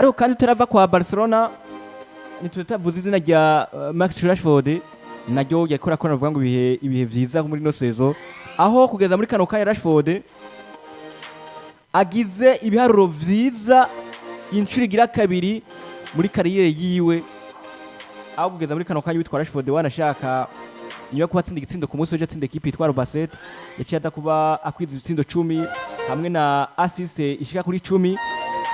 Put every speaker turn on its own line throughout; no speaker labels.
Ariko kandi turava kwa Barcelona ntitutavuze izina rya Max Rashford, naryo yakora ko navuga ngo ibihe vyiza muri no saison, aho kugeza muri kano kanya Rashford agize ibiharuro vyiza inshuro igira kabiri muri carrière yiwe, aho kugeza muri kano kanya witwa Rashford wanashaka nyuma yo kuba atsinda igitsindo ku munsi w'ejo, atsinda ekipi yitwa Albacete, yaciye aza kuba akwiza ibitsindo 10 hamwe na assist ishika kuri 10,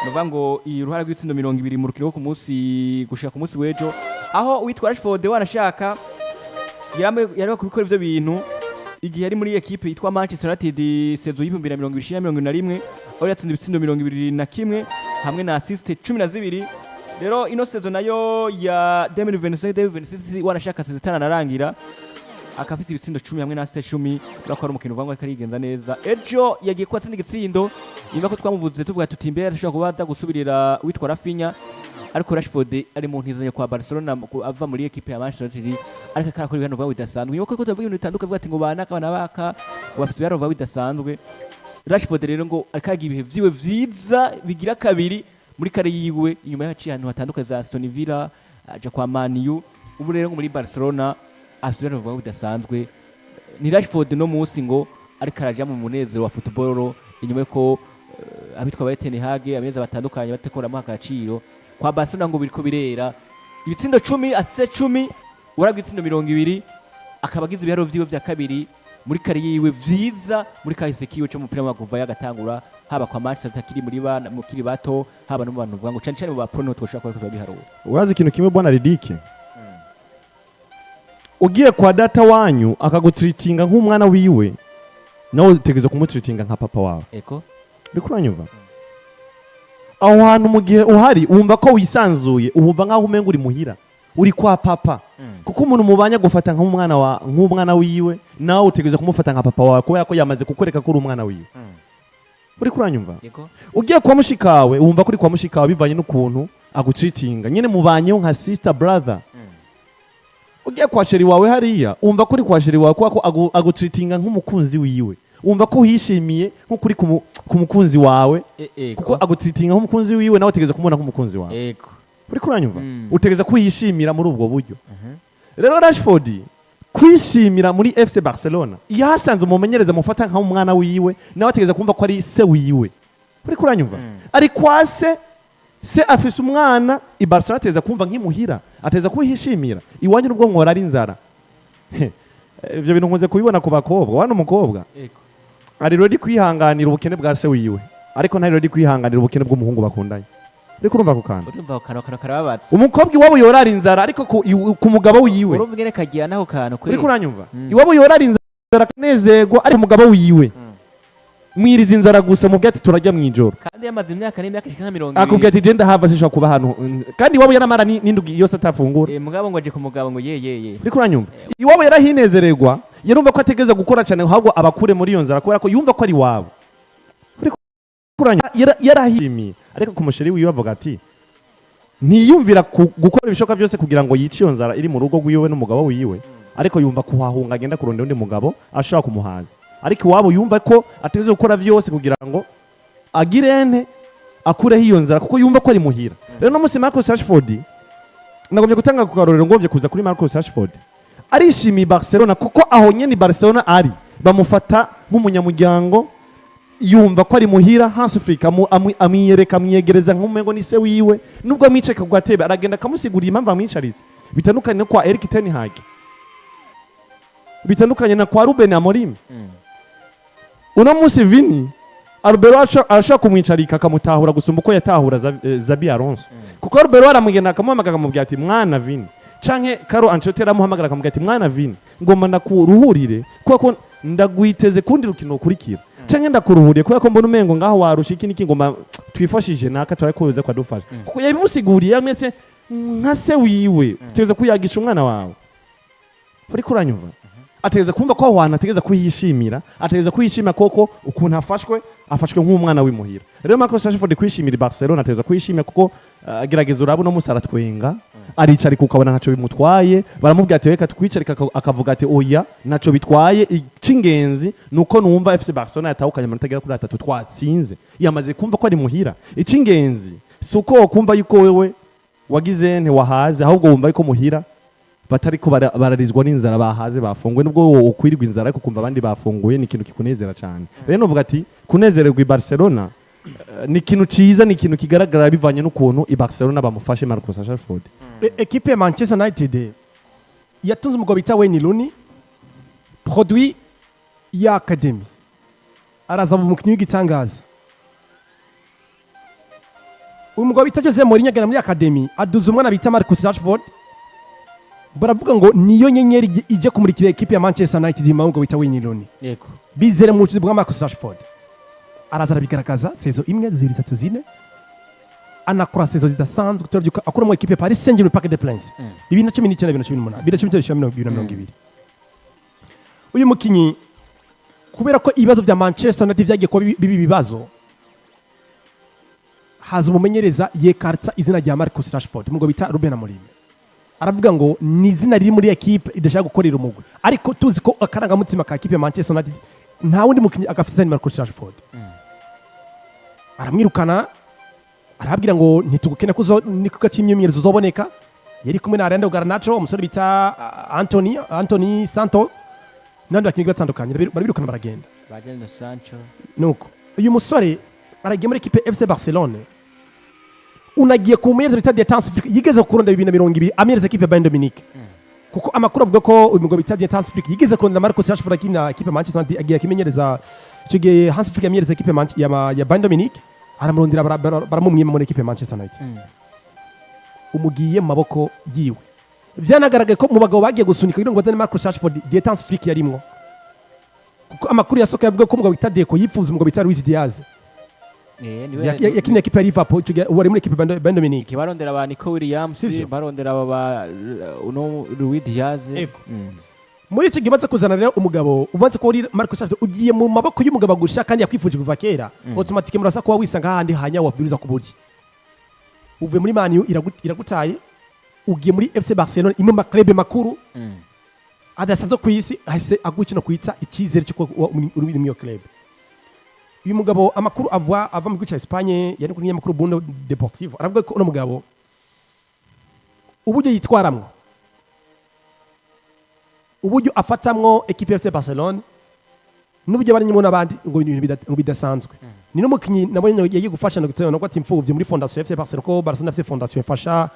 nuvuga ngo uruhara rw'ibitsindo 20 mu rukino rwo ku munsi gushika ku munsi w'ejo, aho uwitwa Rashford wanashaka yari kubikora ivyo bintu igihe yari muri ekipe yitwa Manchester United saison y'2020 na 2021, aho yatsinze ibitsindo 21 hamwe na assist 12. Rero ino saison nayo ya 2025 2026, wanashaka saison itaranarangira, akafise ibitsindo 10 hamwe na assist 10. Urabona ko ari umukino uvuga ngo ariko arigenza neza. Ejo yagiye kuba atsinda igitsindo nyuma ko twamuvuze tuvuga tuti mbere ashobora kuba aza gusubirira witwa Raphinha, ariko Rashford ari mu ntizanyo kwa Barcelona ava muri ekipe ya Manchester United, ariko akarakora ibintu bivuga bidasanzwe. Nyuma ko tuvuga ibintu bitandukanye, avuga ati ngo banaka bana baka ngo bafite ibiharuro bivuga bidasanzwe. Rashford rero ngo ariko ibihe vyiwe vyiza bigira kabiri muri carrière yiwe, inyuma yaciye ahantu hatandukanye za Aston Villa, aja kwa Man U, ubu rero ngo muri Barcelona afite ibiharuro bivuga bidasanzwe. Ni Rashford no munsi ngo ariko araja mu munezero wa football inyuma yuko abitwa ba Ten Hag ameza batandukanye batekoramo agaciro kwa Barcelona, ngo biriko birera ibitsindo 10, assist 10, uragwa ibitsindo 20, akaba agize ibiharuro vyiwe vya kabiri muri carrière yiwe vyiza muri kahise kiwe cyo mupira w'amaguru yagatangura, haba kwa Manchester akiri muri bana mukiri bato, haba no mu bantu uvuga ngo cane cane mu ba pro niho twoshobora kuba biharuro.
Urazi ikintu kimwe, bwana Ridike? Ugiye kwa data wanyu akagutreatinga nk'umwana wiwe, nawe utegerezwa kumutreatinga nka papa wawe.
Eko.
Uriko uranyumva? Aho hantu mu gihe uhari wumva ko wisanzuye, wumva nk'aho umenga uri muhira, uri kwa papa, kuko umuntu mubanye gufata nk'umwana wa nk'umwana wiwe, nawe utegerezwa kumufata nka papa wawe kubera ko yamaze kukwereka ko uri umwana wiwe. Uriko uranyumva?
Yego.
Ugiye kwa mushikawe, wumva ko uri kwa mushikawe bivanye n'ukuntu agutreatinga nyine, mubanyeho nka sister brother. Ugiye kwa chéri wawe hariya, wumva ko uri kwa chéri wawe kubera ko agutreatinga nk'umukunzi wiwe, wumva ko uhishimiye nk'uko uri ku mukunzi wawe, kuko agutreatinga nk'umukunzi wiwe, nawe utegereza kumubona nk'umukunzi wawe. Uriko uranyumva?
Mm.
Utegereza kwiyishimira muri ubwo buryo. Rero Rashford kwishimira muri FC Barcelona, yahasanze umumenyereza amufata nk'umwana wiwe, nawe ategereza kumva ko ari se wiwe. Uriko uranyumva? Ari kwa se, se afise umwana i Barcelona, ateza kumva nk'imuhira, ateza kuhishimira. Iwanyu nubwo mwora ari inzara. Ivyo bintu nkunze kubibona ku bakobwa. Wana umukobwa ari ready kwihanganira ubukene bwa se wiwe, ariko ntari ready kwihanganira ubukene bw'umuhungu bakundanye. Uriko urumva ako kantu?
Urumva ako kantu karababaza.
Umukobwa iwabo yorara inzara, ariko ku mugabo wiwe
Urumva ingene kagira n'ako kantu kweri.
Uriko uranyumva? Iwabo yorara inzara akanezerwa, ariko umugabo wiwe mwiriza inzara gusa, mubwira ati turajya mw'ijoro.
Kandi yamaze imyaka n'imyaka ishika nka mirongo
Akubwira
ibiri.
ati genda hava, sinshobora kuba ahantu, kandi iwabo yaramara n'indwi yose atafungura.
Mugabo ngo aje ku mugabo ngo ye ye ye.
Uriko uranyumva? Iwabo yarahinezererwa, yarumva ko ategereza gukora cyane ahubwo abakure muri iyo nzara kubera ko yumva ko ari iwabo. Uriko uranyumva? Yarahimiye, ariko ku muchéri wiwe avuga ati ntiyumvira gukora ibishoboka byose kugira ngo yice iyo nzara iri mu rugo rwiwe n'umugabo wiwe, ariko yumva kuhahunga agenda kurondera undi mugabo ashobora kumuhaza, ariko iwabo yumva ko ategereza gukora byose kugira ngo agirente akureho iyo nzara kuko yumva ko ari muhira. Rero no munsi Marcus Rashford, nagomvye gutanga ku karorero, ngomvye kuza kuri Marcus Rashford, arishimiye Barcelona kuko aho nyene Barcelona ari bamufata nk'umunyamuryango, yumva ko ari muhira. Hans Flick amwiyereka, amwiyegereza nk'umengo ni se wiwe, nubwo amwicaye ku gatebe aragenda akamusigurira impamvu amwicariza. Bitandukanye no kwa Erik ten Hag, bitandukanye na kwa Ruben Amorim. Uno munsi Vini Arbeloa arashobora kumwicarika akamutahura gusumba uko yatahura Xabi Alonso, kuko Arbeloa aramugenda akamuhamagara akamubwira ati mwana Vini, canke Carlo Ancelotti aramuhamagara akamubwira ati mwana Vini, ngomba ndakuruhurire kubera ko ndagwiteze kundi rukino rukurikira, canke ndakuruhuriye kubera ko mbona umengo ngaho warusha iki niki, ngomba twifashije naka turakuza kwadufasha, kuko yabimusiguriye ameze nka se wiwe. Utegereza kuyagisha umwana wawe. Uriko uranyumva? Ategereza kumva ko aho hantu ategereza kuhishimira, ategereza kuhishimira koko ukuntu afashwe, afashwe nk'umwana w'imuhira. Rero Marcus Rashford kwishimira i Barcelona, ategereza kuhishimira kuko agerageza urabona uno munsi aratwenga, aricarika ukabona ntacyo bimutwaye. Baramubwira ati reka twicarike, akavuga ati oya, ntacyo bitwaye, icy'ingenzi ni uko numva FC Barcelona yatahukanye amanota agera kuri 3 twatsinze. Yamaze kumva ko ari muhira, icy'ingenzi Si uko wokumva yuko wewe wagize ntiwahaze, ahubwo wumva yuko muhira batariko bararizwa n'inzara, bahaze, bafunguye. Nubwo wowe ukwirirwa inzara, ariko ukumva abandi bafunguye, ni ikintu kikunezera cyane. Rero novuga ati kunezererwa i Barcelona ni ikintu ciza, ni ikintu kigaragara bivanye n'ukuntu i Barcelona bamufashe Marcus Rashford.
Ekipe ya Manchester United yatunze umugabo bita Wayne Rooney, produit ya academy, araza mu mukinnyi w'igitangaza. Uyu mugabo bita Jose Mourinho agana muri academy, aduza umwana bita Marcus Rashford. Baravuga ngo niyo nyenyeri ije kumurikira ekipe ya Manchester United nyuma y'umugabo bita Wayne Rooney. Bizere mu bucuruzi bwa Marcus Rashford, araza arabigaragaza saison imwe, zibiri, zitatu, zine, anakora saison zidasanzwe. Turabyuka akura mu ekipe ya Paris Saint-Germain, Parc des Princes, 2019, 2018, 2019, 2020. Uyu mukinyi, kubera ko ibibazo bya Manchester United byagiye kuba bibi ibibazo, haza umumenyereza yekarta izina rya Marcus Rashford. Umugabo bita Ruben Amorim aravuga ngo ni izina riri muri ekipe idashaka gukorera umugwi, ariko tuzi ko akarangamutima ka ekipe ya Manchester United nta wundi mukinyi agafite ni Marcus Rashford. Aramwirukana, arababwira ngo ntitugukene ko niko gaca imyimenyerezo uzoboneka. Yari kumwe na Alejandro Garnacho, umusore bita Anthony Santo n'abandi bakinnyi batandukanye. Barabirukana, baragenda.
Ba Jadon Sancho.
Nuko uyu musore aragiye muri ekipe FC Barcelone, unagiye ku mumenyereza bita Dieter Flick, yigeze kurondera 2020 amenyereza ekipe ya Bayern Munich, kuko amakuru avuga ko uyu mugabo bita Dieter Flick yigeze kurondera Marcus Rashford akina ekipe ya Manchester United, agiye akimenyereza. Icyo gihe Hans Flick yamenyereza ekipe ya Bayern Munich, aramurondera, baramumwima muri ekipe ya Manchester United. Umugiye mu maboko yiwe. Byanagaragaye ko mu bagabo bagiye gusunika kugira ngo bazane Marcus Rashford, Dieter Flick yarimwo, kuko amakuru yasohoka yavuga ko umugabo bita Deco yifuza umugabo bita Luis Diaz.
Niwe
Yakiniye ekipe ya Liverpool icyo gihe, ubu ari muri ekipe ya Bayern Munich.
Barondera ba Nico Williams.
Sivyo?
Barondera aba ba uno Luis Diaz.
Ego. Muri icyo gihe umaze kuzana rero umugabo, umaze kuba uri Marcus Rashford, ugiye mu maboko y'umugabo agusha kandi yakwifuje kuva kera, automatique murasa kuba wisanga hahandi hanya wabwiriza ku buryo uvuye muri Man U iragutaye, ugiye muri FC Barcelona, imwe mu maklube makuru adasanzwe ku isi, ahise aguha kino kwita icyizere cyo kuba uri muri iyo club. Uyu mugabo, amakuru ava mu gihugu cya Espagne, yari kuri kinyamakuru Mundo Deportivo, aravuga ko uno mugabo uburyo yitwaramwo, uburyo afatamwo ekipe ya FC Barcelone n'uburyo barimo n'abandi, ngo ni ibintu ngo bidasanzwe. Ni n'umukinyi nabonye yagiye gufasha no gutera no ati imfuvyi muri fondation ya FC Barcelona, ko Barcelona FC fondation ifasha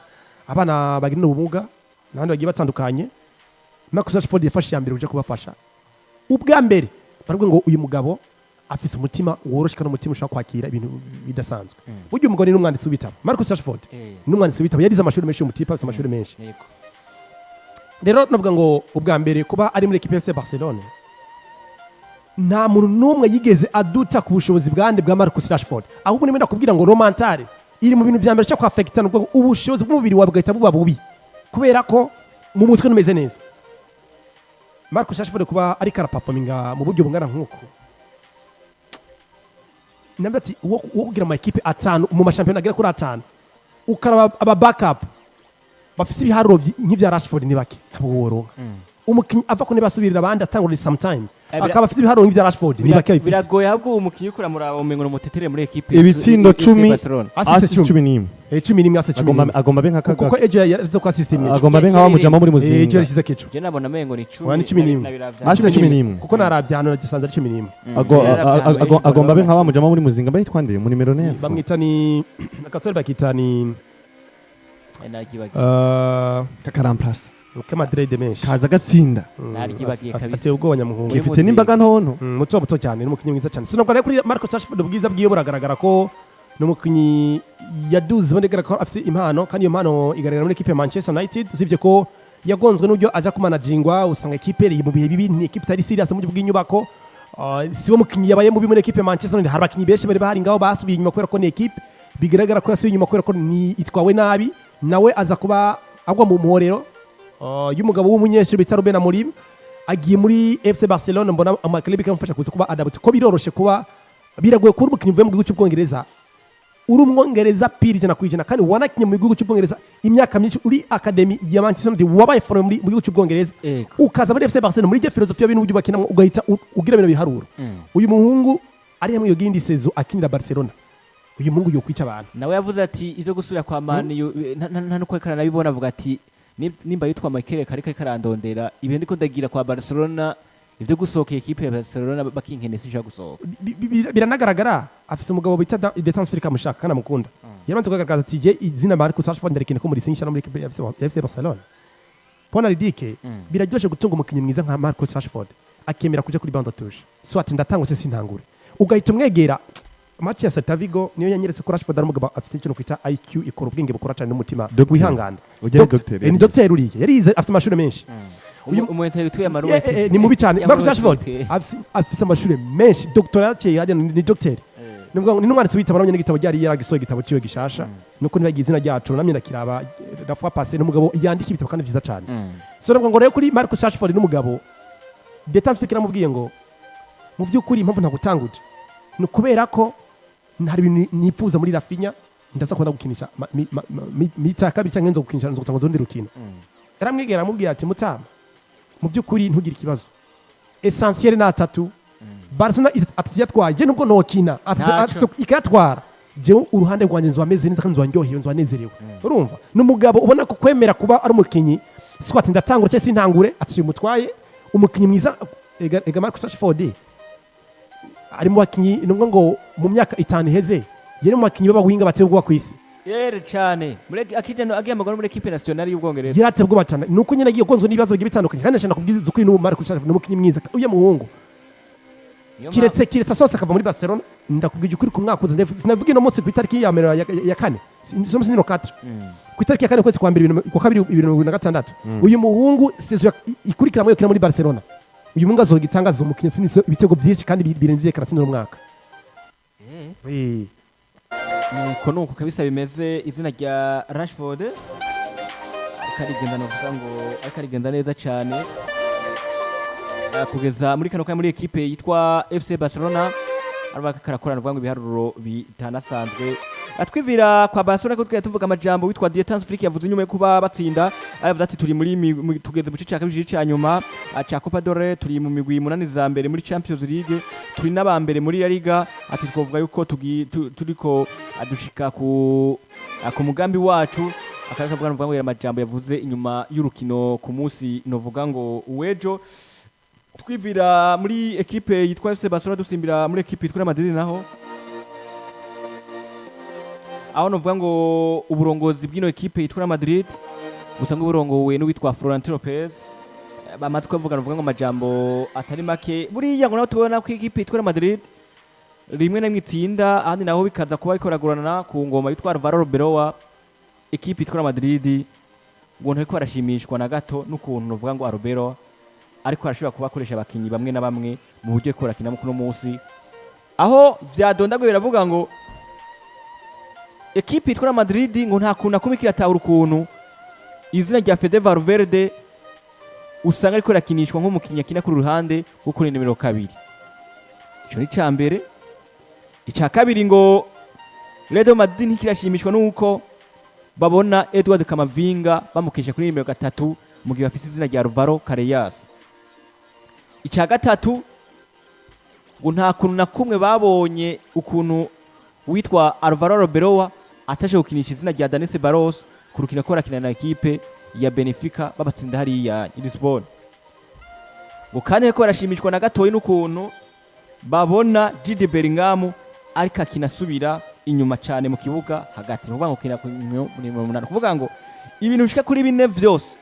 abana bagira ubumuga n'abandi bagiye batandukanye. Marcus Rashford yafashe iya mbere kuja kubafasha ubwa mbere. Baravuga ngo uyu mugabo afise umutima woroshe kandi umutima ushobora kwakira ibintu bidasanzwe. Burya umugabo ni n'umwanditsi w'ibitabo, Marcus Rashford. Ni n'umwanditsi w'ibitabo, yarize amashuri menshi, umutipe afise amashuri menshi. Rero navuga ngo ubwa mbere kuba ari muri ekipe ya FC Barcelone, nta muntu n'umwe yigeze aduta ku bushobozi bwande bwa Marcus Rashford. Ahubwo nimba ndakubwira ngo le mental iri mu bintu vya mbere cyo kwafekita, nubwo ubushobozi bw'umubiri wawe bugahita buba bubi kubera ko mu mutwe ntumeze neza. Marcus Rashford kuba ariko araperforminga mu buryo bungana nk'uko, nabwo ati uwo kugira ama ekipe atanu mu mashampiyona agera kuri atanu, ukaraba aba backup bafise ibiharuro nk'ivya Rashford ni bake, ntabwo woronka umukinyi ava ku ntebe asubirira abandi, atangurira sometime, akaba afise ibiharuro nk'ivya Rashford, ni bake babifise.
Biragoye ahubwo umukinyi uriko uramuraba umengo ni umutetere muri ekipe
Ibitsindo
FC
10.
Barcelona.
Assist
Assist
10.
11.
11, assist 11.
Agomba abe nka
Kuko
kaga
ejo yarize ko assist imwe.
Agomba abe nka wa mujama muri
Ejo
Muzinga.
yarishyize kejo.
Je nabona amengo ni 10.
Oya, ni 11.
Assist 11.
Kuko naravye ahantu nagisanze ari 11.
Agomba abe nka wa mujama muri Muzinga, bayitwa nde mu nimero 9?
Bamwita ni akasore bakita ni
Naryibagiye.
Kakaramplasa.
K'amadrede menshi.
Kaza gatsinda.
Naryibagiye kabisa.
Ateye ubwoba nyamuhungu.
Muri
Gifite
Muzinga.
n'imbaga ntonto.
Muto muto cyane, ni umukinnyi mwiza cyane. Sinubwo rero kuri Marcus Rashford, ubwiza bwiwe buragaragara ko ni umukinnyi yaduze, ubona ko afite impano, kandi iyo mpano igaragara muri ekipe ya Manchester United, usibye ko yagonzwe n'uburyo aza kumanagingwa, usanga ekipe iri mu bihe bibi, ni ekipe itari serious mu buryo bw'inyubako. Si we mukinnyi yabaye mubi muri ekipe ya Manchester United, hari abakinnyi benshi bari bahari ngaho basubiye inyuma kubera ko ni ekipe bigaragara ko yasubiye inyuma kubera ko ni itwawe nabi. Nawe aza kuba agwa mu muhorero y'umugabo w'umunyeshuri bita Ruben Amorim, agiye muri FC Barcelona. Mbona amaklibi kamufasha kuza kuba adapt, ko biroroshe kuba biragoye kuba umukinnyi uvuye mu gihugu cy'Ubwongereza, uri Umwongereza pure 100%, kandi wanakinye mu gihugu cy'Ubwongereza imyaka myinshi, uri academy ya Manchester United, wabaye formé muri mu gihugu cy'Ubwongereza, ukaza muri FC Barcelona muri iryo filozofiya y'ibintu uburyo bakinamo, ugahita ugira bino biharuro. Uyu muhungu ari hamwe yogira indi saison akinira Barcelona. Uyu muhungu yokwica abantu.
Nawe yavuze ati ivyo gusubira kwa Man U nta nuko ariko aranabibona, avuga ati nimba yitwa Michael kariko ariko arandondera ibintu ndiko ndagira kwa Barcelona, ivyo gusohoka ekipe ya Barcelona bakinkene, sinshaka gusohoka.
Biranagaragara afise umugabo bita De Flick amushaka kandi amukunda. Yamaze kugaragaza ati je izina Marcus Rashford ndarekene ko muri sinyisha no muri ekipe ya FC Barcelona. Pona Ridike, biraryoshe gutunga umukinnyi mwiza nka Marcus Rashford akemera kuja kuri banc de touche, soit ndatangwa se sintangure, ugahita umwegera. Match ya Celta Vigo niyo yanyeretse ko Rashford ari umugabo afite ikintu kwita IQ ikora, ubwenge bukora cyane n'umutima
Docteur.
wihangana.
Ujya ni docteur,
Ni docteur uriya, yarize, afite amashuri menshi.
Umu intellectuel Maruwe.
Ni mubi cyane Marcus Rashford, afise amashuri menshi, doctorat yaciye hariya, ni docteur. Ni ngo ni n'umwanditsi w'ibitabo, nabonye n'igitabo ryari yaragisohoye, igitabo ciwe gishasha, nuko ntibagiye izina ryacu, namye ndakiraba la fois passée. N'umugabo yandika ibitabo kandi vyiza cyane. So navuga ngo rero kuri Marcus Rashford, n'umugabo Detans Flick namubwiye ngo mu by'ukuri impamvu ntagutanguje ni ukubera ko hari ibintu nipfuza muri Raphinha, ndaza kubona gukinisha mita ya kabiri cyangwa nzo gukinisha, nzo gutanga urundi rukino. Yaramwegera aramubwira ati mutama, mu by'ukuri ntugire ikibazo, essentiel ni atatu. Barcelona atatu yatwaye, je nubwo nokina atatu,
Ntaco.
atatu ikayatwara, jewe uruhande rwanjye nzoba meze neza kandi nzoba ndyohewe, nzoba nezerewe. Urumva ni umugabo ubona ko kwemera kuba ari umukinyi, soit ndatangura cyangwa sintangure, ati mutwaye umukinyi mwiza. Ega Marcus Rashford ari mu bakinyi nubwo ngo mu myaka 5 iheze yari mu bakinyi b'abawinga bateye ubwoba ku isi.
Yere cyane muri akijano agiye amagara muri equipe nationale y'Ubwongereza.
Yarateye ubwoba cyane, nuko nyine agiye gonzwe n'ibibazo bigiye bitandukanye, kandi ashaka kubwiza ukuri n'ubu Marcus Rashford ni umukinyi mwiza uyu muhungu.
Niyo
Kiretse asohotse akava muri Barcelona, ndakubwira ukuri, ku mwaka uza, sinavuga ino munsi ku itariki ya mbere ya kane, si munsi nino 4, ku itariki ya kane ukwezi kwa mbere kwa kabiri 2026, uyu muhungu saison ikurikira muri muri Barcelona, uyu muhungu azoga itangaza umukinnyi atsinze ibitego byinshi kandi birenze ivyo karatsinda uno mwaka.
Nuko kabisa bimeze. Izina rya Rashford ariko arigenda, novuga ngo ariko arigenza neza cyane. Kugeza muri kano kanya muri ekipe yitwa FC Barcelona araba karakora, novuga ngo ibiharuro bitanasanzwe. Atwivira kwa Barcelona ko twari tuvuga amajambo witwa Dieter Flick yavuze nyuma yo kuba batsinda, aravuze ati turi muri tugeze mu gice cya kabiri cya nyuma cya Copa del Rey, turi mu migwi munani za mbere muri Champions League, turi n'aba mbere muri La Liga, ati twovuga yuko turiko dushika ku mugambi wacu. Akavuga novuga ngo amajambo yavuze inyuma y'urukino ku munsi novuga ngo uwejo. Twivira muri ekipe yitwa FC Barcelona dusimbira muri ekipe yitwa Real Madrid, naho aho novuga ngo uburongozi bw'ino ekipe yitwa Real Madrid busanzwe burongowe n'uwitwa Florentino Perez. Bamaze kuvuga novuga ngo amajambo atari make. Buriya ngo naho tubona ko ekipe yitwa Real Madrid rimwe na rimwe itsinda, ahandi naho bikaza kuba bikoragurana ku ngoma yitwa Alvaro Arbeloa, ekipe yitwa Real Madrid ngo ntariko barashimishwa na gato n'ukuntu novuga ngo Arbeloa ariko arashobora kuba akoresha abakinyi bamwe na bamwe mu buryo ariko barakinamo kuno munsi, aho vyadondaguye biravuga ngo ekipe yitwa Real Madrid ngo nta kuntu na kumwe kiratahura ukuntu izina rya Fede Valverde usanga ariko rakinishwa nk'umukinyi akina ku ruhande rwo kuri nimero 2. Ico ni ica mbere. Ica kabiri, ngo Real Madrid ntikirashimishwa nuko babona Edward Camavinga bamukisha kuri nimero 3 mu gihe bafise izina rya Alvaro Carreras. Ica gatatu, ngo nta kuntu na kumwe babonye ukuntu witwa Alvaro Arbeloa atashe gukinisha izina rya Dani Ceballos ku rukino ko barakina na ekipe ya Benfica babatsinda hariya i Lisbon. Ngo kandi ko barashimishwa na gatoyi n'ukuntu babona Jude Bellingham ariko akina asubira inyuma cyane mu kibuga hagati, ni ukuvuga ngo kina ku nimero 8, kuvuga ngo ibintu bishika kuri bine vyose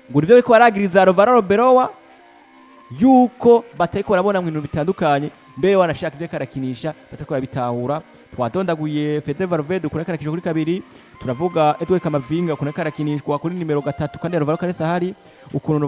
ngo nivyo bariko baragiriza Alvaro Arbeloa yuko batariko barabona mu bintu bitandukanye, mbere wanashaka ibyo karakinisha batariko barabitahura. Twadondaguye Fede Valverde ukuntu karakinishwa kuri kabiri, turavuga Edouard Camavinga ukuntu karakinishwa kuri nimero 3 kandi Alvaro Carreras ahari ukuntu.